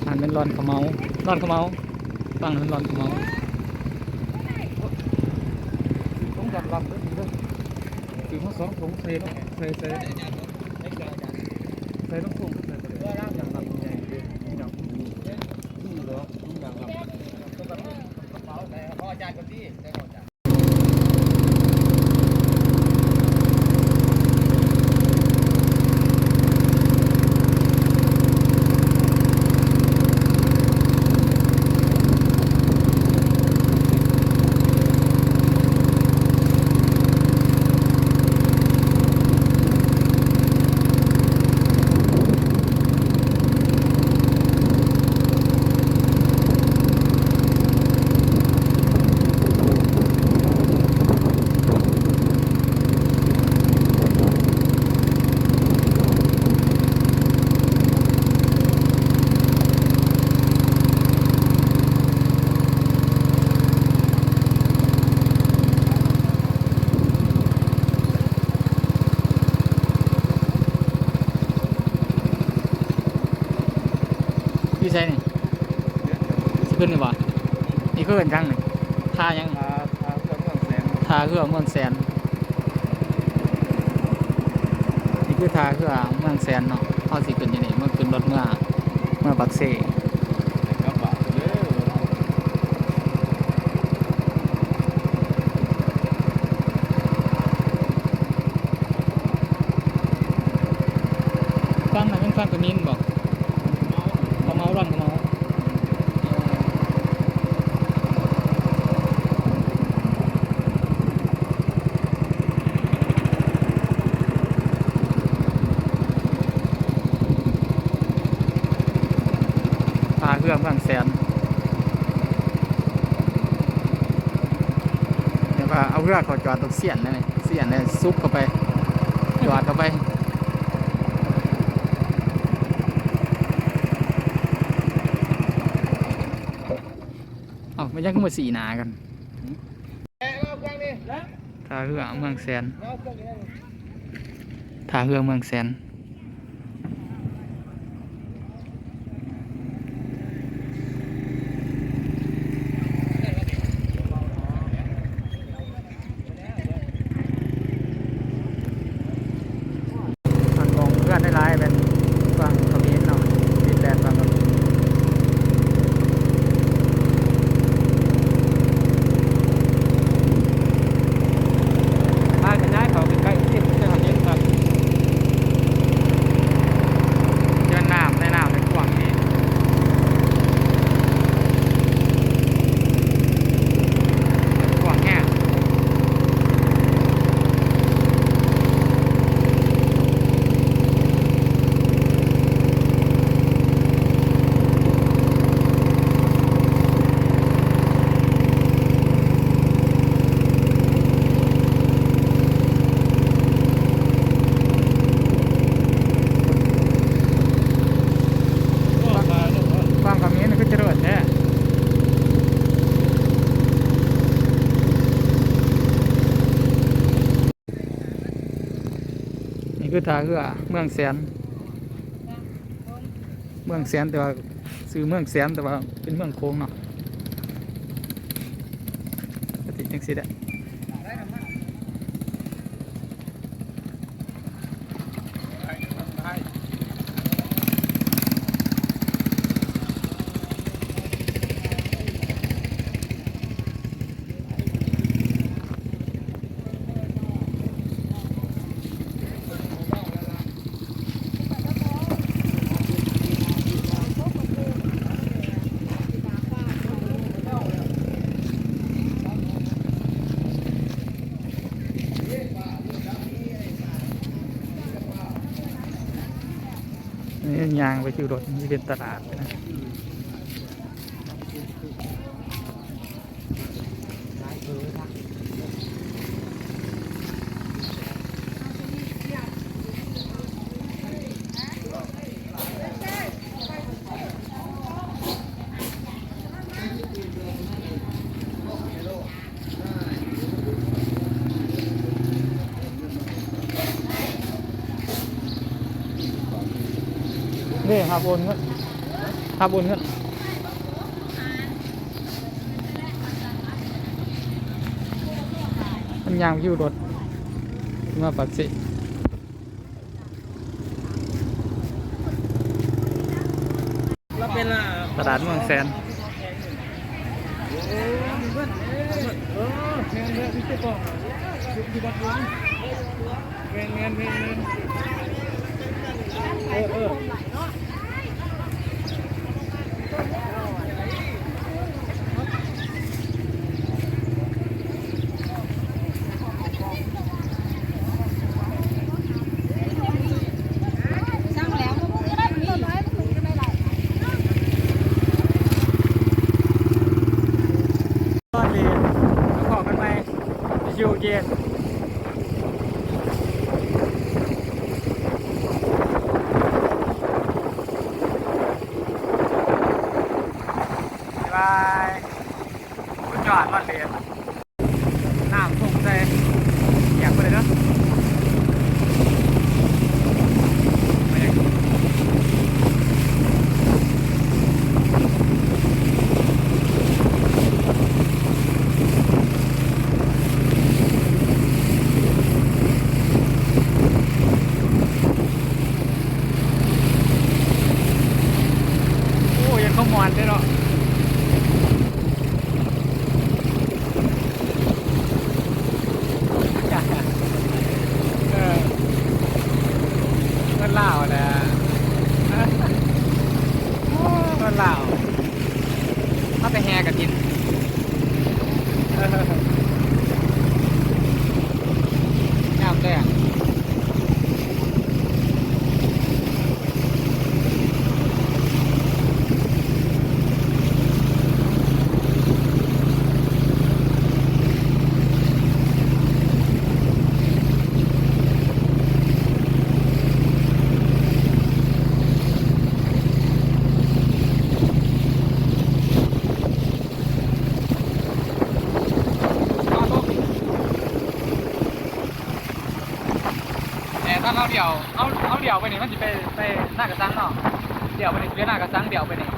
ຫັ້ນແມ່ນລອນເຂົ້າເໝົາ ລອນເຂົ້າເໝົາ ຝັ່ງນັ້ນລອນເຂົ້າເໝົາ. ຖົງຢາງລຳເດີ ຖືມາສອງຖົງ ໃສ່ເນາະ ໃສ່ ໃສ່ ໃສ່ລົງຖົງ ໃສ່ໄປເລີຍ ຢາງລຳໃຫຍ່ເດີ ຢາງ ບໍ່ມີດອກ ຖົງຢາງລຳ ກະເປົາໃສ່ ເອົາຂອງອາຈານກ່ອນຕິ. ຢູ່ໃສນີ້? ຊິຂຶ້ນນີ້ບໍ່? ນີ້ຄືເອີ້ນຫຍັງນີ້? ທ່າຫຍັງ? ທ່າ ທ່າເຮືອເມືອງແສນ ທ່າເຮືອເມືອງແສນ. ນີ້ຄືທ່າເຮືອເມືອງແສນເນາະ ເຮົາຊິຂຶ້ນຢູ່ນີ້ ມາຂຶ້ນລົດເມືອ ເມືອປາກເຊ. ຝັ່ງນັ້ນແມ່ນຝັ່ງຂະມິນບໍ່? ເຂົາເໝົາ ລອນເຂົາເໝົາ. ທ່າເຮືອເມືອງແສນ ແບບວ່າເອົາເຮືອເຂົ້າຈອດຕົງຊຽນເລີຍ ຊຽນເລີຍ ສຸກເຂົ້າໄປ ຈອດເຂົ້າໄປ. ເອົ້າ ມັນຍັງຄືມາຊີ້ໜ້າກັນ? ທ່າເຮືອເມືອງແສນ ທ່າເຮືອເມືອງແສນ. ອັນໝ່ອງເຮືອນຫຼາຍໆແມ່ນຝັ່ງຂະເໝນເນາະ ຕິດແດນຝັ່ງຂະເໝນ. ພາກັນຍ້າຍເຂົ້າໃກ້ໆ ຕິດແດນຂະເໝນຄັກ ເດີນນ້ຳໃນນ້ຳ ກວ້າງດີ ກວ້າງແຮງ. ຝັ່ງຂະເໝນຄືຈະເລີດແທ້. ນີ້ຄືທ່າເຮືອເມືອງແສນ ເມືອງແສນ ແຕ່ວ່າຊື່ເມືອງແສນ ແຕ່ວ່າເປັນເມືອງໂຂງເນາະ ກະຕິຈັ່ງຊີ້ແຫຼະ. ນີ້ຍ່າງໄປຄືລົດ ນີ້ເປັນຕະຫຼາດນະ. ເດ້ ຮັບໂອນເງິນ. ພາໂອນເງິນ ມັນຍ່າງຢູ່ລົດ ມາປາກເຊ. ຕະຫຼາດເມືອງແສນ. ບາຍບາຍ. ສຸດຍອດ ນອນເຫຼັນ ນ້ຳທົ່ງໃສ່ ປຽກໄປເລີຍເດີ. ໂອ້ ເຮັດຄວາມມ່ວນເດ້ເນາະ. ເອີ ຄົນລາວແຫຼະ ຄົນລາວ ເຮົາໄປແຫ່ກະຖິນ ເອີ ຍາມແລງ. ແຕ່ຖ້າເຮົາລ້ຽວ ເຮົາ ເຮົາລ້ຽວໄປນີ້ ມັນຊິໄປ ໄປນາກະສັງເນາະ. ລ້ຽວໄປນີ້ຊິໄປນາກະສັງ ລ້ຽວໄປນີ້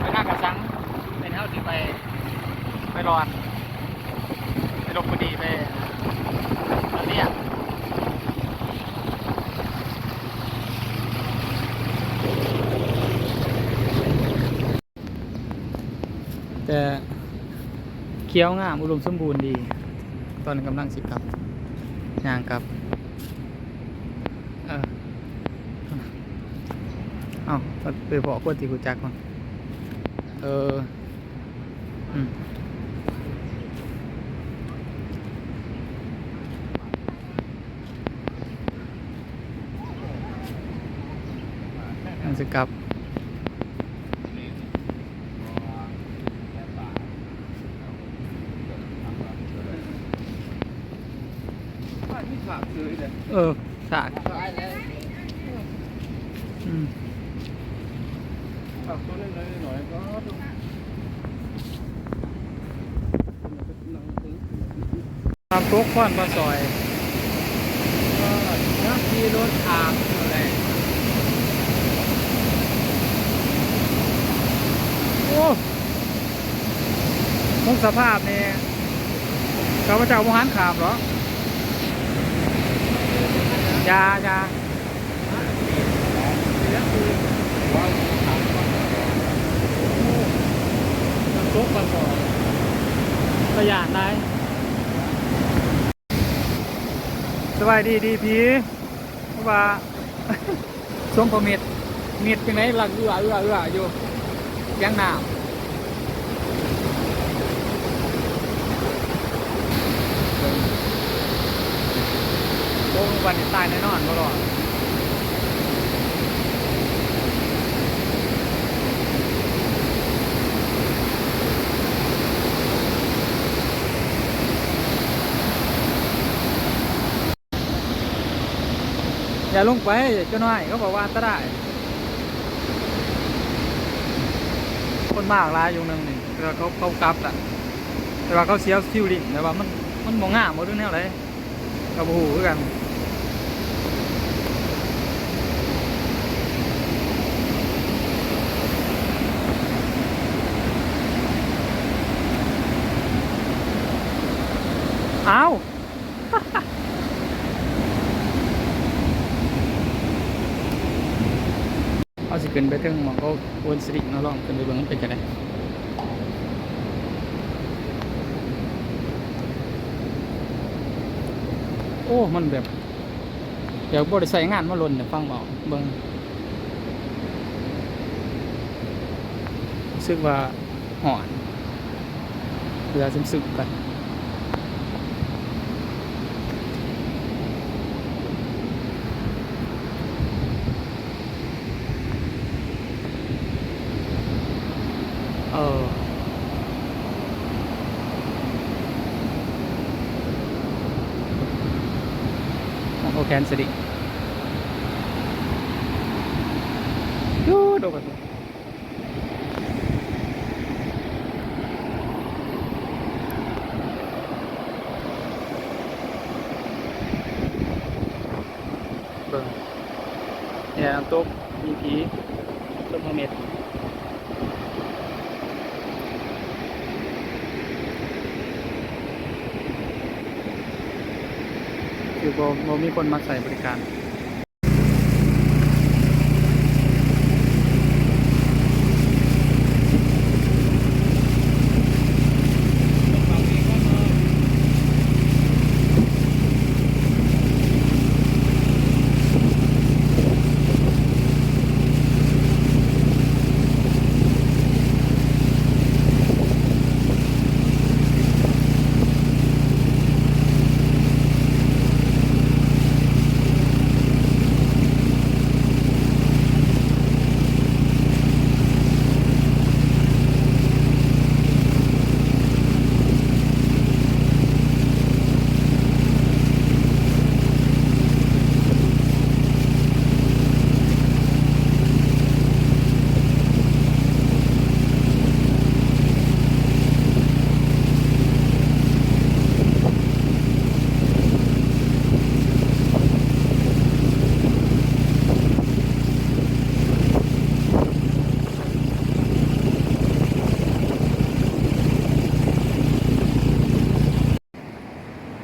ໄປນາກະສັງ. ແລ້ວເຮົາຊິໄປ ໄປລອດ ໄປລົບບຸລີ ໄປລະລຽງ. ແຕ່ຂຽວງາມ ອຸດົມສົມບູນດີ. ຕອນນີ້ກຳລັງຊິກັບ ຍ່າງກັບ ເອີ ເອົ້າ ໄປພໍ້ຄົນທີ່ຮູ້ຈັກມັນ ເອີ ອືມ. ມັນຊິກັບ ເອີ ສາກ ອືມ ນ້ຳຕົກຄອນປາຊອຍ ຂີ່ລົດຂ້າມຢູ່ເລີຍ. ໂອ້ ເບິ່ງສະພາບນີ້ ຂ້າພະເຈົ້າບໍ່ຫັນຂ້າມດອກ. ຢ່າ ຢ່າ. ນ້ຳຕົກປາຊອຍ ຕາຢ້ານຫຼາຍ. ສະບາຍດີ ດີພີ ເພາະວ່າ ສົມພະມິດ ມິດຈັ່ງໃດ ລັກເອື້ອໆຢູ່ ສຽງນ້ຳ. ໂອ້ ວັນນີ້ຕາຍແນ່ນອນ ບໍ່ລອດ. ຢ່າລົງໄປ ເຈົ້ານ້ອຍ ເຂົາບອກວ່າອັນຕະລາຍ. ຄົນມາຫຼາຍຢູ່ເມືອງນີ້ ແຕ່ວ່າເຂົາ ເຂົາກັບລະ ແຕ່ວ່າເຂົາເສຍຄິວລິ້ງ ແຕ່ວ່າມັນ ມັນບໍ່ງາມບໍ່ ຫຼືແນວໃດ ກໍບໍ່ຮູ້ຄືກັນ. ອ້າວ ເຮົາຊິຂຶ້ນໄປເທິງໝ່ອງເຂົາໂອນສະລິງເນາະ ລອງຂຶ້ນໄປເບິ່ງມັນເປັນຈັ່ງໃດ. ໂອ້ ມັນແບບ ແບບບໍ່ໄດ້ໃຊ້ງານມາດົນແລ້ວ ຟັງເວົ້າເບິ່ງ ຮູ້ສຶກວ່າຮ້ອນ ເຫຼືອຊຶມໆ ກັນ. ເອີ ໂອ ແຄນເຊີດິ ດູດອອກໄປ ເບິ່ງ ແລະ ນ້ຳຕົກ ພີພີ ຊົນເຜົ່າເມັດ ຄືບໍ່ ບໍ່ມີຄົນມາໃຊ້ບໍລິການ.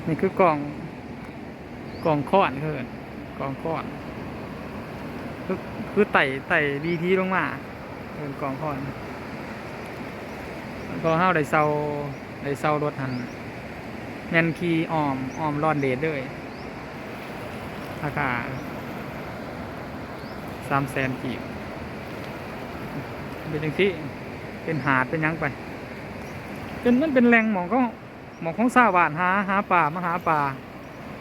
ນີ້ຄືກອງ ກອງຄ້ອນ ເອີ້ນກອງຄ້ອນ ຄື ຄືໄຕ່ ໄຕ່ບີທີລົງມາ ເອີ້ນກອງຄ້ອນ. ເພາະເຮົາໄດ້ເຊົ່າ ໄດ້ເຊົ່າລົດຫັ້ນ ແມ່ນຂີ່ອ້ອມ ອ້ອມລອນເດດເລີຍ ລາຄາສາມແສນກີບ. ເປັນຈັ່ງຊີ້ ເປັນຫາດເປັນຫຍັງໄປ ເປັນ ມັນເປັນແຫຼ່ງໝ່ອງເຂົາ ໝ່ອງຂອງຊາວບ້ານຫາ ຫາປາ ມາຫາປາ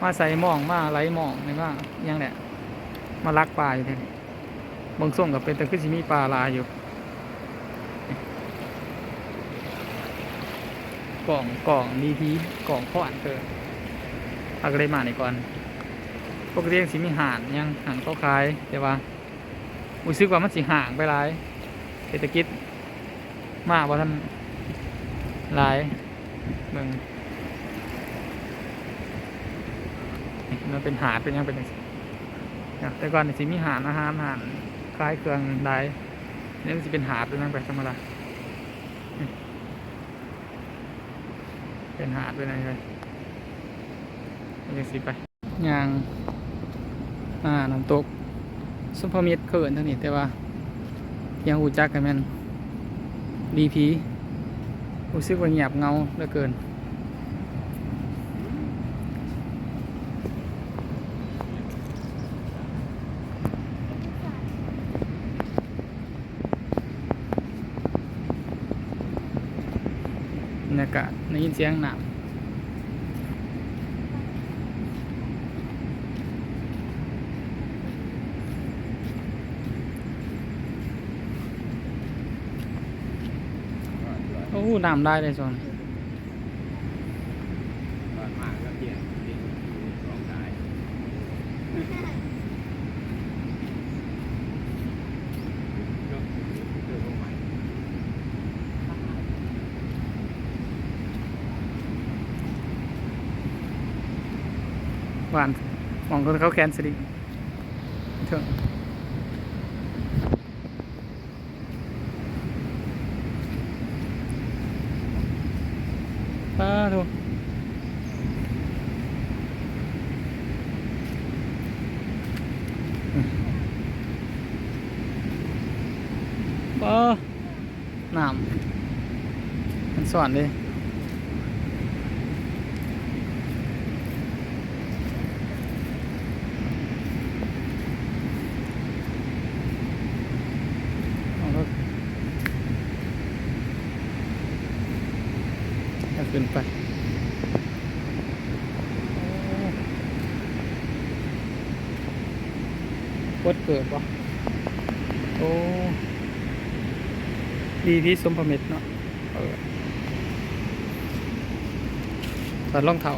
ມາໃສ່ມອງ ມາໄຫຼມອງ ແມ່ນວ່າຫຍັງແຫຼະ ມາລັກປາຢູ່ແຖວນີ້. ເບິ່ງຊົງກໍເປັນຕາຄືຊິມີປາຫຼາຍຢູ່. ກອງ ກອງດີທີ ກອງຄ້ອນ ເອີ ເຮົາກໍເລີຍມານີ້ກ່ອນ. ປົກກະຕິຍັງຊິມີຮ້ານຫຍັງ ຮ້ານເຂົາຂາຍ ແຕ່ວ່າ ຮູ້ສຶກວ່າມັນຊິຫ່າງໄປຫຼາຍ ເສດຖະກິດມາບໍ່ທັນຫຼາຍ. ເບິ່ງ ມັນເປັນຫາດເປັນຫຍັງເປັນຈັ່ງຊີ້ນະ. ແຕ່ກ່ອນນີ້ຊິມີຮ້ານອາຫານ ຮ້ານຂາຍເຄື່ອງຫຼາຍ ດຽວນີ້ມັນຊິເປັນຫາດເປັນຫຍັງໄປທຳມະດາ. ເປັນຫາດເປັນຫຍັງໄປ ມັນຈັ່ງຊິໄປ. ຍ່າງມານ້ຳຕົກຊົນເຜົ່າເມັດ ເຂົາເອີ້ນທາງນີ້ ແຕ່ວ່າທີ່ເຮົາຮູ້ຈັກກໍແມ່ນດີພີ. ຮູ້ສຶກວ່າງຽບເຫງົາເຫຼືອເກີນ. ບັນຍາກາດ ໄດ້ຍິນສຽງນ້ຳ. ໂອ້ ນ້ຳຫຼາຍເດ້ຊ່ວງນີ້. ບ້ານ ໝ່ອງເຂົາແຂວນສະລິງເທິງ. ປາໂທ ນ້ຳມັນຊ້ອນເດ້. ເອົາລົດ ເອົາຂຶ້ນໄປ. ໂອ້ ກົດເກີດບໍ່? ໂອ້ ດີພີສົມພະມິດເນາະ. ເອີ ຖອດລອງເທົ້າ.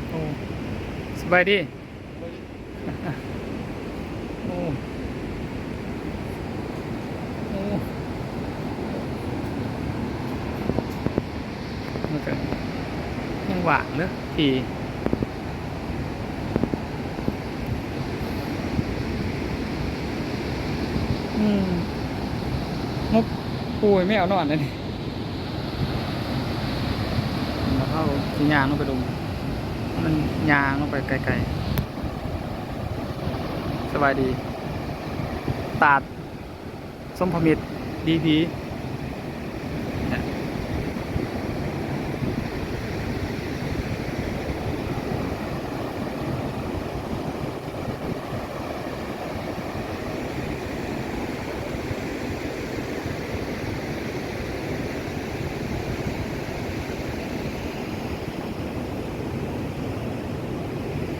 ໂອ້ ສະບາຍດີ. ໂອ້ ໂອ້ ມັນກະຍັງວ່າງເດີທີ່ ອືມ ນົກປູໃຫ້ແມວນອນແລ້ວນີ້. ແລ້ວເຮົາຊິຍ່າງລົງໄປດຸ່ມ ມັນຍ່າງລົງໄປໄກໆ. ສະບາຍດີ ຕາດສົມພະມິດ ດີພີ.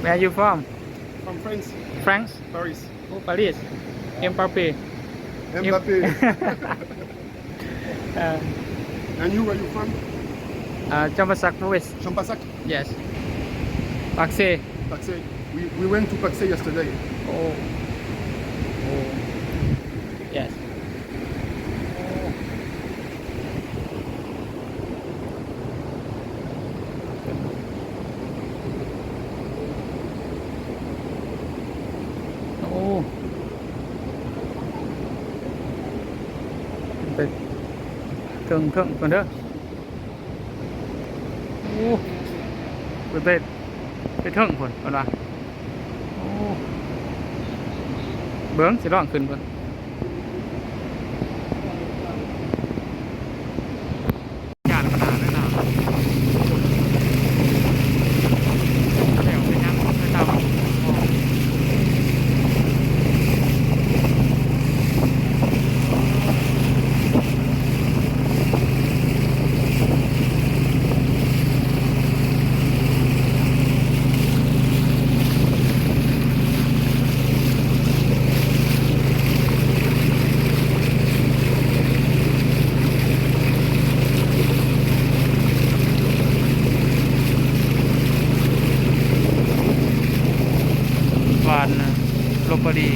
Where are you from? From France. France? Paris. Oh, Paris. Mbappé. Mbappé. Uh, and you, where you from? Uh, Champasak West. Champasak? Yes. Paksé. Paksé. We, we went to Paksé yesterday. Oh. Oh. Yes. Oh. ໂອ້ ໄປເທິງໆ ພຸ້ນເດີ. ໂອ້ ໄປ ໄປເທິງພຸ້ນເພິ່ນວ່າ. ໂອ້ ເບິ່ງ ຊິລອງຂຶ້ນເບິ່ງ. ບ້ານລົບບຸລີ.